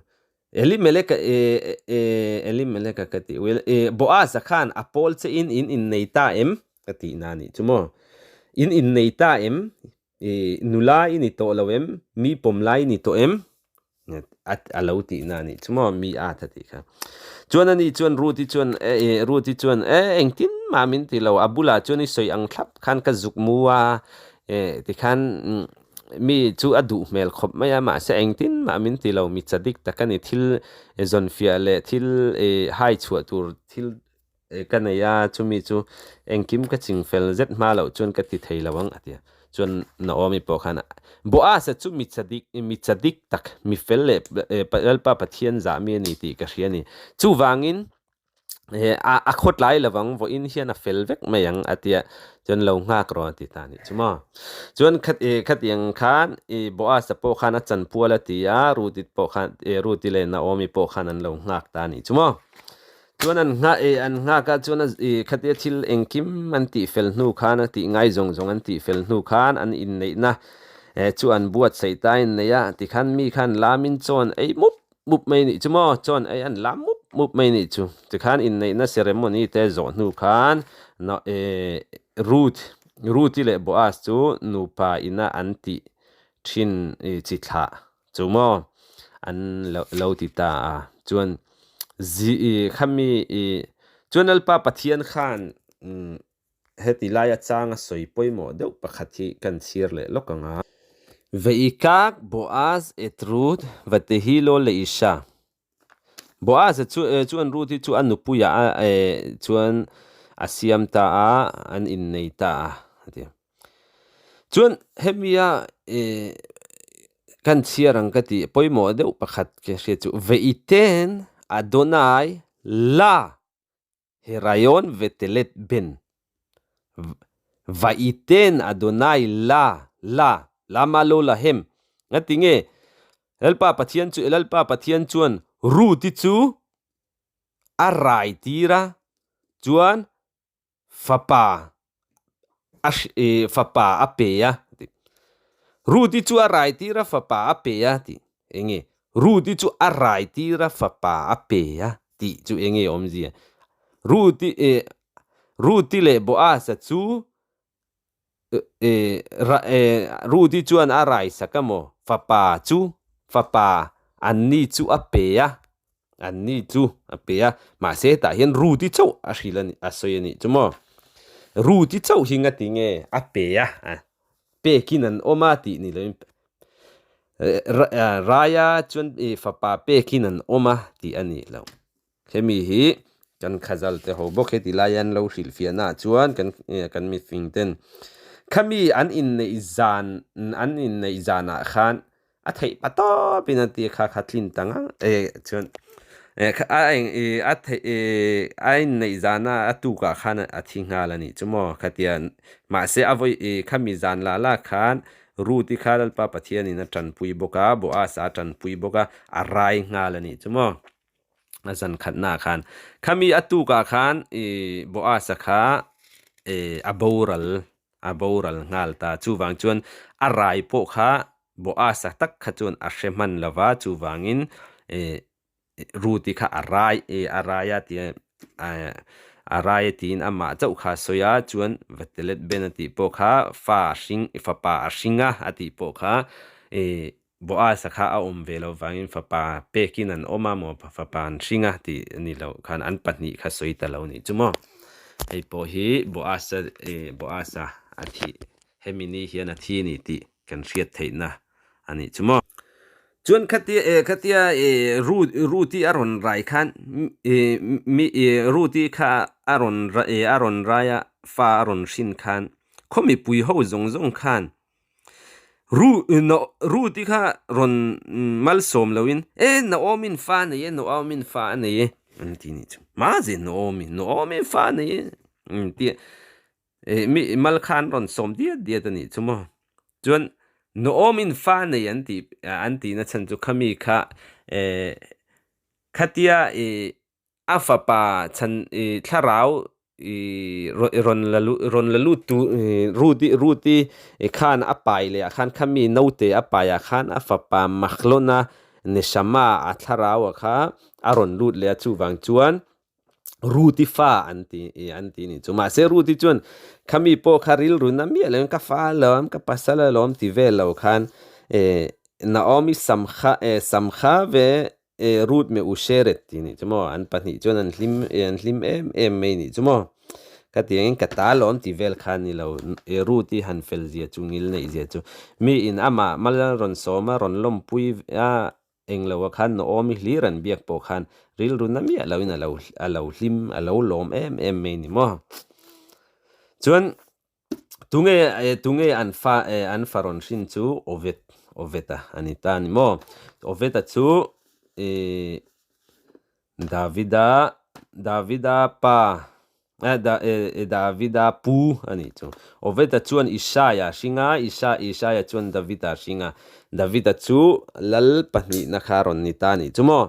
Elimeleka e e Elimeleka ka tih well e Boaz-a khan a pawl che in in innei ta em ka tihna a nih chu maw. In innei ta em? E nula i ni tawh lo em? Mi pawm lai i ni tawh em? A lo tihna a nih chu maw mi at a tih kha. Chuan ani chuan Ruth-i chuan e Ruth-i chuan e engtin mah min ti lo a bulah chuan i sawi ang thlap khan ka zuk mu a e tikhan mi chu a duh hmel khawp mai a mahse engtin mah min ti lo mi chadik tak a ni thil zawnfiah leh thil e hai chhuah tur thil Ka nei a, chumi chu engkim ka ching fel zet hma loh chuan ka ti thei lo ang a ti a. Chuan Naomi pawh khan Boaz-a chu mi chadik, mi chadik tak, mi fel leh Lalpa Pathian zah mi a ni tih ka hria a ni. Chuvangin. A a khawtlai lovang vawiin hian a fel vek mai ang a tia chuan lo nghak rawh a ti ta nih chu maw. Chuan khat khatiang khan i Boaz-a pawh khan a chanpual a ti a, Ruth-i pawh khan Ruth-i leh Naomi pawh khan an lo nghak ta nih chu maw. Chuan an nghah an nghak a chuan i khatia thil engkim an tih fel hnu khan a tih ngai zawng zawng an tih fel hnu khan an inneihna chu an buatsaih ta a inneih a tikhan mi khan lamin chawn ei mup mup mai nih chu maw chuan ei an lam mup mup mai nih chu tikhan inneihna ceremony te zawh hnu khan Ruth Ruth-i leh Boaz chu nupa ina an tih thin chi thlah chu maw an lo lo ti ta a chuan zi khami chuan Lalpa Pathian khan Heti laia changa sawi pawimawh deuh pakhat hi kan chhir leh lawk ang a. Veikak Boaz et Ruth Vatehilo le Isha. Boaz-a chu chuan Ruth hi chu a nupuiah a chuan a siam ta a, an innei ta a a ti. Chuan hemia kan chhiar ang ka tih pawimawh deuh pakhat ka hriat chu Veiten Adonai la Herayon Vetelet Ben Vaiten Adonai La La Lama Lo Lahem Ngati nge Lalpa Pathian chu Lalpa Pathian chuan Ruth-i chu a rai tir a chuan fapa a fapa a pe a tih. Ruth-i chu a rai tir a fapa a pe a tih eng nge? Ruth-i chu a rai tir a fapa a pe a tih chu eng nge awmzia? Ruth-i Ruth-i leh Boaz-a chu Ruth-i chuan a rai sak a maw? Fapa chu fapa anni chu a pe a, anni chu a pe a, mahse hetah hian Ruth-i chauh a hrilh a ni a sawi a nih chu maw? Ruth-i chauh hi ngati nge a pe a, pekin an awm a tih ni loin Raia chuan fapa pekin an awm a tih a nih loh. Hemi hi kan khazal te ho bawk heti lai an lo hrilhfiahna ah chuan kan kan mifing ten khami an inneih zan an inneih zanah khan a theih pa tawp in a ti kha kha tlin ta ngang e chuan a eng a theih a inneih zana a tukah khan a thi nghal a nih chu maw khatia mahse a vawi khami zan lah lah khan Ruth-i kha Lalpa Pathianin a tanpui bawk a Boaz-a a tanpui bawk a a rai nghal a nih chu maw. A zan khatnaah khan khami a tukah khan ih Boaz-a kha ih a boral a boral nghal ta chuvang chuan a rai pawh kha Boaz-a tak kha chuan a hre hman lo va chuvangin ih Ruth-i kha a rai ih a rai a tia a rai a tiin amah chauh kha a sawi a chuan Vatelet Ben a tih pawh kha fa a hring fapa a hring a a tih pawh kha ih Boaz-a kha a awm ve lo vangin fapa pekin an awm a maw, fapa an hring a tih a ni loh khan an pahnih kha sawi ta lo nih chu maw. Hei pawh hi Boaz-a Boaz-a a thih hemi ni hian a thi ni tih kan hriat theihna a nih chu maw. Chuan khatia eh khatia eh Ruth Ruth-i a rawn rai khan eh mi eh Ruth-i kha a rawn eh a rawn rai a fa a rawn hrin khan khaw mipui ho zawng zawng khan Ru Ru tih kha rawn malsawm loin e Naomi fa a nei e Naomi fa a nei e an ti nih chu mahse Naomi Naomi fa a nei e an ti a mi mal kha an rawn sawm diat diat a nih chu maw chuan Naomi fa a nei an tih an tihna chhan chu khami kha eh khatia ih A fapa chhan i thlarau i rawn la rawn la lut tu Ruth-i Ruth-i khan a pai leh ah khan khami naute a pai ah khan a fapa Mahlona Neshama a thlarau ah kha a rawn lut leh a chuvang chuan Ruth-i fa an ti an ti nih chu mahse Ruth-i chuan khami pawh kha rilru na miah lo in ka fa alawm ka pasal alawm ti vel lo khan Naomi samkha samkha ve E Ruth me u Sheret tih nih chu maw an pahnih chuan an hlim e an hlim em em mai nih chu maw ka ti angin ka ta lawm tih vel kha ni lo e Ruth i han fel zia chu ngil neih zia chu mi in amah mal rawn sawm a rawn lawmpui a englo ah khan Naomi hlir an biak pawh khan rilru na miah lo in a lo a lo hlim a lo lawm em em mai ni maw chuan Tunge tunge an fa an fa rawn hrin chu Oved Oved-a a ni ta a ni maw? Oved-a chu ih Davida. Davida pa, Davida pu a nih chu. Oveda chuan Isaia a hring a, Isaia chuan Davida a hring a. Davida chu lal pahnihna kha a rawn ni ta a nih chu maw?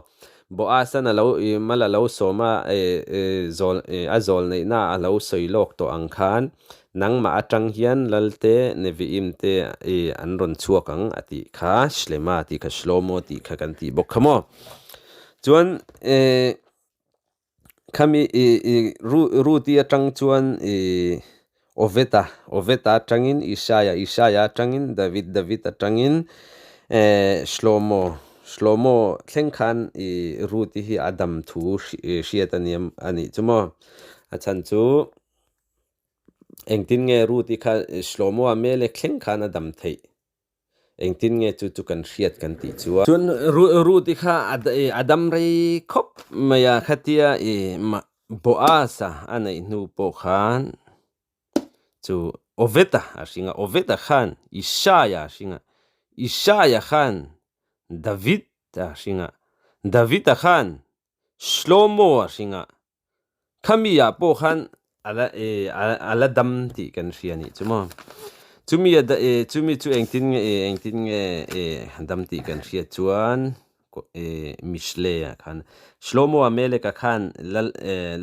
Boaz-an a lo mal a lo sawm a, a zawl neihna a lo sawi lawk tawh ang khan nangmah atang hian Lalte Nevi'im te an rawn chhuak ang a tih kha, Shlema tih kha, Shlomo tih kha kan tih bawk kha maw? Chuan Khami i i Ruti atang chuan i Oveta, Oveta atangin Isaia, Isaia atangin David, David atangin Shlomo, Shlomo thleng khan i Ruti hi a dam thu hriat a ni a nih chu maw. A chhan chu engtin nge Ruti kha Shlomo a Melek thleng khan a dam theih? Engtin nge chu chu kan hriat kan tih chuan. Chuan Ruth-i kha a dam rei khawp mai a, khatia i Boaz-a a neih hnu pawh khan chu Oved-a a hring a, Oved-a khan Isaia a hring a, Isaia khan David-a a hring a, David-a khan Shlomo a hring a, Khami ah pawh khan a la a la dam tih kan hria nih chu maw. Chumi a chumi chu engtin nge engtin nge dam tih kan hriat chuan Mishle ah khan Shlomo Amelek-a khan lal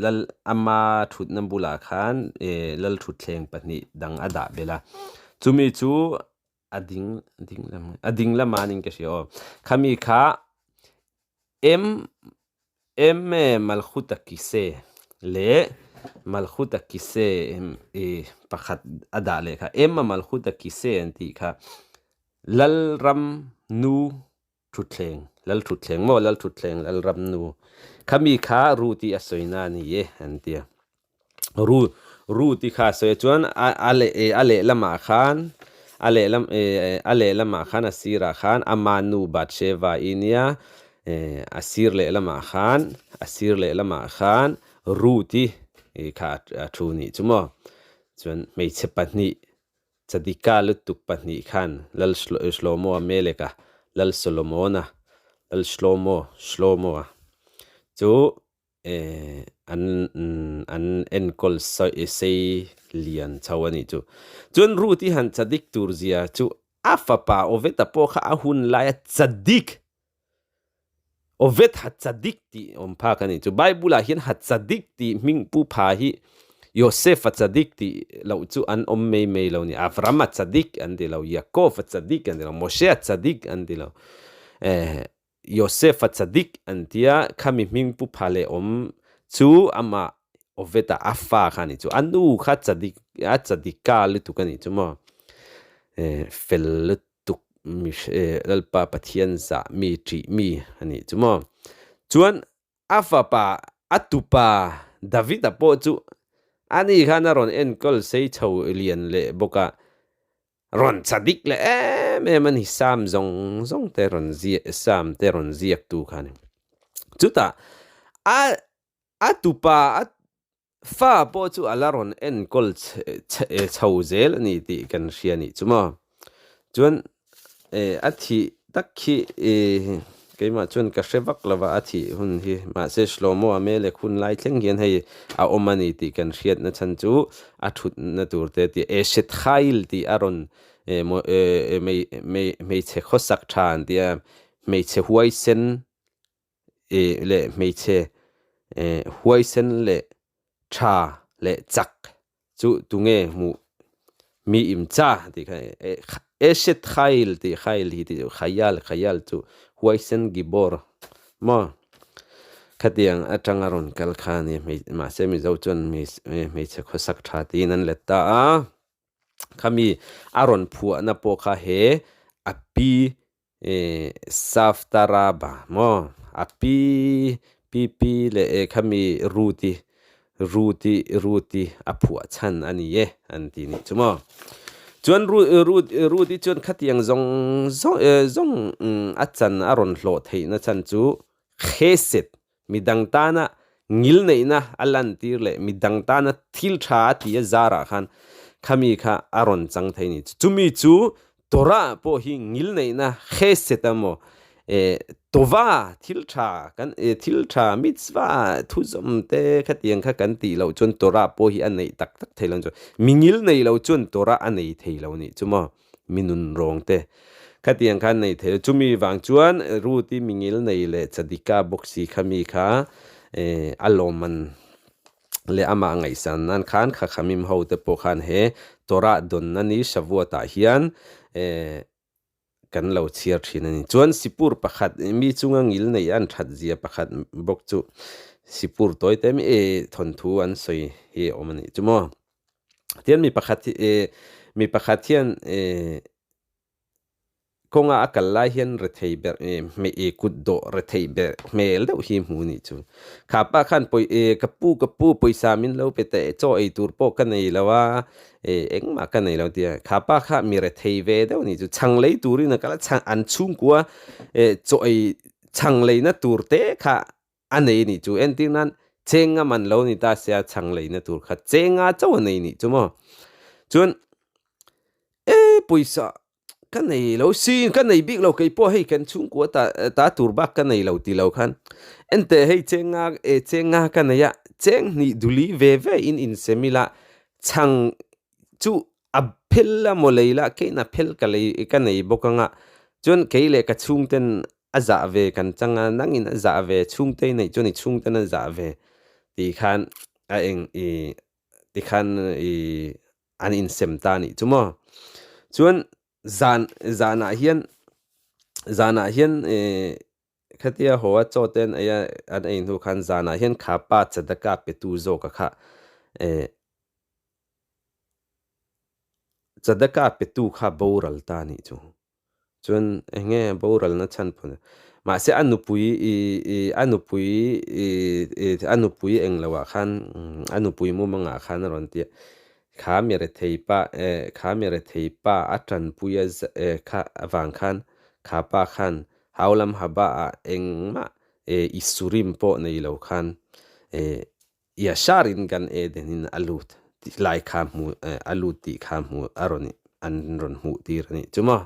lal ama thutna bulah khan lal thutthleng pahnih dang a dah belh a. Chumi chu a ding ding lam a ding lama ning ka hria aw. Khami kha em Emme Malkhuta Kise leh Malkhuta Kise i pakhat a dah leh kha Emma Malkhuta Kise an tih kha Lalram nu thutthleng Lal thutthleng maw Lal thutthleng Lalram nu khami kha ru tih a sawina a ni e an ti a. Ru ru tih kha a sawi a chuan a a leh a lehlamah khan a lehlam a lehlamah khan a sirah khan ama nu Bathsheba i nia a sir lehlamah khan a sir lehlamah khan Ruth-i kha a thu nih chu maw chuan hmeichhe pahnih Chadika lutuk pahnih khan Lal Shlomo a Meleka Lal Solomona Lal Shlomo Shlomo a chu an an enkawl sei lian chho a nih chu. Chuan Ruth i han chadik tur zia chu a fapa Oveta pawh kha a hun laia chadik Ovet ha chadik tih awm phak a nih chu. Bible ah hian ha chadik tih hming pu pha hi Yosef a chadik tih loh chu an awm mai mai lo ni. Avram a chadik an ti lo, Yakov a chadik an ti lo, Moshe a chadik an ti lo. Yosefa Tzadik an tia, khami hming pu pha leh awm chu amah Oveta a fa kha a nih chu. A nu kha Tzadik, a Tzadika lutuk a nih chu maw. Fel lutuk mi Lalpa Pathian zah mi ṭih mi a nih chu maw. Chuan a fapa, a tupa Davida pawh chu ani khan a rawn enkawl sei chho lian leh bawk a. Rawn cha dik leh em em a ni, Sam zawng zawng te rawn ziak, Sam te rawn ziak tu kha a ni. Chutah a a tupa a fa pawh chu a la rawn enkawl chho zel a ni tih kan hria a nih chu maw. Chuan a thih tak khi keimah chuan ka hre vak lo va a thih hun hi mahse Shlomo a Melek hun lai thleng hian hei a awm a ni tih kan hriatna chhan chu a thutna tur te tih Eshet Khail tih a rawn hmeichhe khawsak tha an tia hmeichhe huaisen leh hmeichhe huaisen leh tha leh chak chu tunge hmuh mi im cha tih kha Eshet Khail tih Khail hi tih chu Khayal Khayal chu huaisen Gibor maw khatiang atanga rawn kal kha a ni mahse Mizo chuan hmeichhe khawsak tha tiin an let ta a khami a rawn phuahna pawh kha he a pi Saftaraba maw a pi pi pi leh eh khami Ruti Ruti Ruti a phuah chhan a ni e an ti nih chu maw. Chuan Ruti chuan khatiang zawng zawng zawng a chan a rawn hlawh theihna chhan chu Chesed Midang tana ngilneihna a lantir leh midang tana thil tha a ti a zarah khan khami kha a rawn chang thei a ni. Chumi chu Torah pawh hi ngilneihna chesed emaw. Tova thil tha kan thil tha mitzvah thuzawm te khatiang kha kan tih loh chuan Torah pawh hi a neih tak tak thei lo chu. Mingil nei lo chuan Torah a nei thei lo nih chu maw mi nunrawng te khatiang kha an nei thei lo. Chumi vang chuan Ruth-i mingil nei leh Chadika bawk si kha mi kha a lawmman leh amah ngaihsan nan khan Khakhamim ho te pawh khan he Torah dawnna ni Shavuot ah hian kan lo chhiar thin a ni. Chuan Sipur pakhat mi chunga ngil nei an that zia pakhat bawk chu Sipur tawi te mi thawnthu an sawi hi a awm a nih chu maw. Tian mi pakhat hi mi pakhat hian kawnga a kal lai hian rethei ber kut dawh rethei ber hmel deuh hi hmu a nih chu. Kha pa khan pawi ka pu ka pu pawisa min lo pe teh chaw ei tur pawh ka nei lo a E, engmah ka nei lo tia. Kha pa kha mi rethei ve deuh ni chu chhang lei turin a kal a, chhang an chhungkua e, chaw ei chhang leina tur te kha a nei ni chu. Entir nan chenga man lo ni ta sia chhang leina tur kha chenga chauh a nei ni chu maw. Chuan e pawisa Ka nei lo si, ka nei bik lo kei pawh hei kan chhungkua ta ta tur bak ka nei lo ti lo khan enteh hei chenga e chenga ka nei a cheng hnih duli ve ve in insem ila chhang chu a phel a maw lei la kein a phel ka lei ka nei bawk anga chuan kei leh ka chhungten a zah ve kan chang a nangin a zah ve chhungte i neih chuan i chhungten a zah ve tih khan a eng i tikhan i an insem ta a nih chu maw. Chuan zan zanah hian zanah hian eh khatia haw a chaw te an ei a an ei hnu khan zanah hian kha pa chadaka petu zawka kha eh chadaka petu kha boral ta a nih chu. Chuan eng nge boralna chhan phun a? Mahse a nupui i i a nupui i i a nupui eng loah khan a nupui mumangah khan a rawn ti a, kha mi rethei pa eh kha mi rethei pa a tanpui a eh kha avang khan kha pa khan haulam haba ah engmah eh i surim pawh nei lo khan eh Yasharin Gan Eden in a lut tih lai kha hmu a lut tih kha hmu a rawn an rawn hmuh tir a nih chu maw.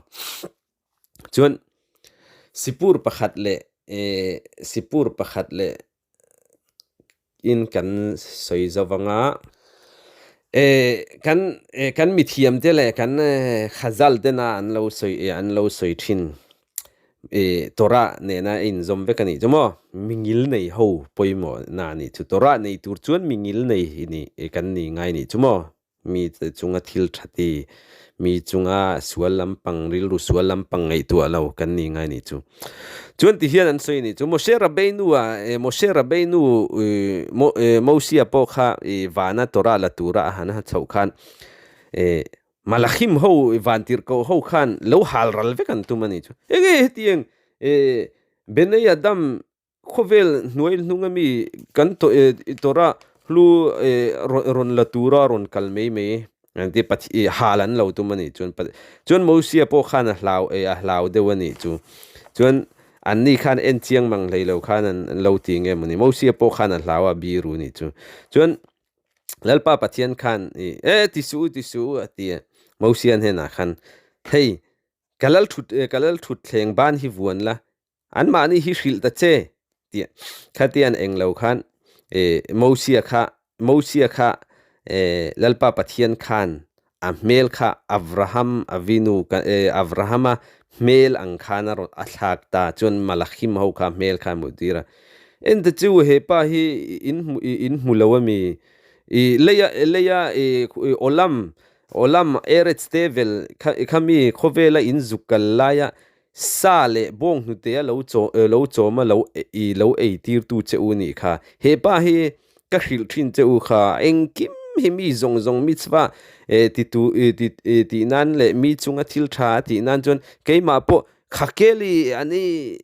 Chuan Sipur pakhat leh Sipur pakhat leh in kan sawi zo vanga kan kan mithiam te leh kan Khazal tena an lo sawi an lo sawi thin. I Torah nena a inzawm vek a nih chu maw? Mingil nei ho pawimawh na a nih chu. Torah nei tur chuan mingil nei hi ni kan ni ngai nih chu maw? Mi chunga thil tha ti, mi chunga sual lampang, rilru sual lampang ngaihtuah lo kan ni ngai nih chu. Chuan ti hian an sawi nih chu, Moshe Rabbeinu a, Moshe Rabbeinu Mosia pawh kha vana Torah la tura a han chhoh khan Malachim ho vantirhkoh ho khan lo hal ral vek an tum a nih chu. Enge hetiang Benei Adam khawvel hnuai hnung ami kan Torah hlu rawn la tura rawn kal mai mai an ti hal an lo tum a nih chuan chuan Mosia pawh khan a hlau a hlau deuh a nih chu. Chuan anni khan en chiang mang hlei lo khan an lo ti nge mawni Mosia pawh khan a hlau a biru a nih chu. Chuan Lalpa Pathian khan i e ti suh u ti suh u a ti a. Mosia hnenah khan hei ka lal thut ka lal thut thleng ban hi vuan la anmahni hi hrilh ta che tia khatian eng lo khan e Mosia kha Mosia kha e Lalpa Pathian khan A hmel kha Avraham Avinu ka e Avrahama hmel ang khan a rawn a thlak ta chuan Malachim ho kha hmel kha a hmuh tir a. Ente chu he pa hi in hmu in hmu lo ami? I leia leia i Olam Olam Eretz te vel kha khami khawvela in zuk kal laia Sa leh bawng hnute a lo chaw lo chawm a lo i lo ei tirtu che u nih kha. He pa hi ka hrilh thin che u kha engkim hi mi zawng zawng mitzvah ti tu ti tih nan leh mi chunga thil tha a tih nan chuan keimah pawh kha keli ani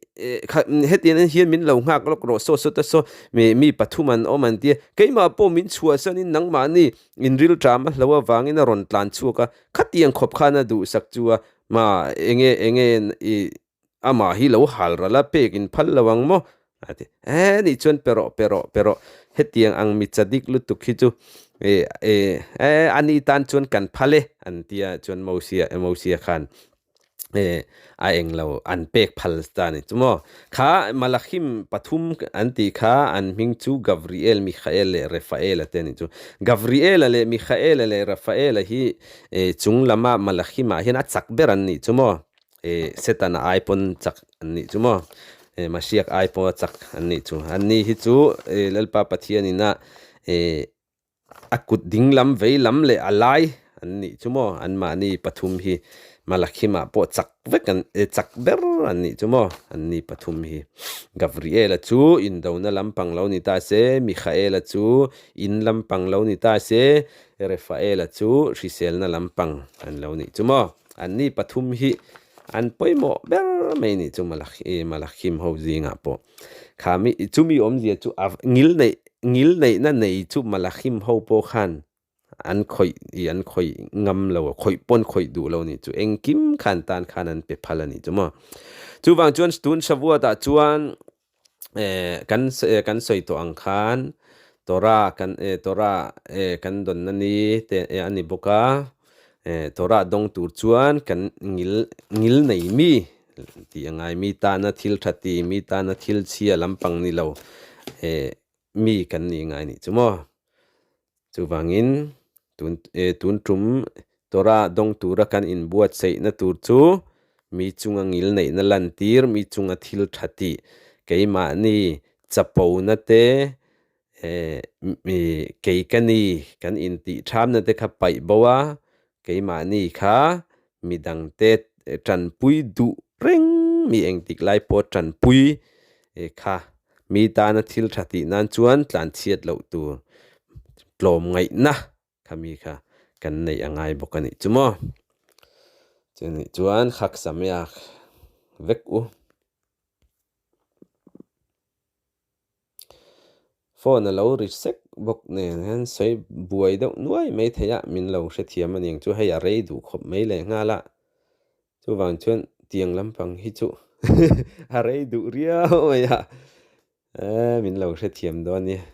kha hetiang hian min lo nghak lawk rawh saw saw ta saw mi mi pathum an awm an tia keimah pawh min chhuahsanin nangmahni inrilṭam a hlo avangin a rawn tlan chhuak a khatiang khawp khan a duhsak chu a Ma enge enge i amah hi lo hal ral a pek in phal lo ang maw? A ti. E nih chuan pe rawh pe rawh pe rawh hetiang ang mi chadik lutuk hi chu e e e ani tan chuan kan phal e an tia chuan Mosia Mosia khan. A englo an pek phal ta ni chu maw. Kha Malachim pathum an tih kha an hming chu Gavriel, Mikhael leh Rephael-a te a ni chu. Gavriel-a leh Mikhael-a leh Raphael-a hi chung lama Malachim-ah hian a chak ber an nih chu maw. Setana ai pawn chak an nih chu maw. Masiak ai pawha chak an nih chu. Anni hi chu Lalpa Pathianin a A kut dinglam veilam leh a lai an nih chu maw? Anmahni pathum hi Malakhimah pawh chak vek an chak ber an nih chu maw? Anni pathum hi Gavriela chu indona lampang lo ni ta se, Mikhaela chu in lampang lo ni ta se, Refaela chu hriselna lampang an lo nih chu maw? Anni pathum hi an pawimawh ber mai nih chu Malakhim ho zingah pawh. Kha mi chumi awmzia chu a ngil neih ngil neihna nei chu Malachim ho pawh khan an khawih i an khawih ngam lo khawih pawn khawih duh lo nih chu engkim khan tan khan an pe phal a nih chu maw. Chuvang chuan tun Shavuot ah chuan eh kan kan sawi tawh ang khan Torah kan eh Torah eh kan dawnna ni te a ni bawk a eh Torah dawng tur chuan kan ngil ngil nei mi Tih a ngai, mi tana thil tha ti, mi tana thil chhia lampang ni lo eh mi kan nih ngai nih chu maw. Chuvangin tun eh tun tum Torah dawng tura kan inbuatsaihna tur chu mi chunga ngil neihna lantir, mi chunga thil tha tih, keimahni chapona te Kei ka ni kan intih thamna te kha paih bo a, keimahni kha midangte tanpui duh reng mi engtik lai pawh tanpui kha mi tana thil tha tih nan chuan tlanchhiat loh tur tlawmngaihna kha mi kha kan neih a ngai bawk a nih chu maw. Chumi chuan Khak Sameach vek u. Phone a lo ri sek bawk nen hian sawi buai deuh nuai mai thei a, min lo hrethiam a niang chu hei a rei duh khawp mai leh nghal a, chuvang chuan tiang lampang hi chu a rei duh riau mai a, min lo hrethiam dawn nia.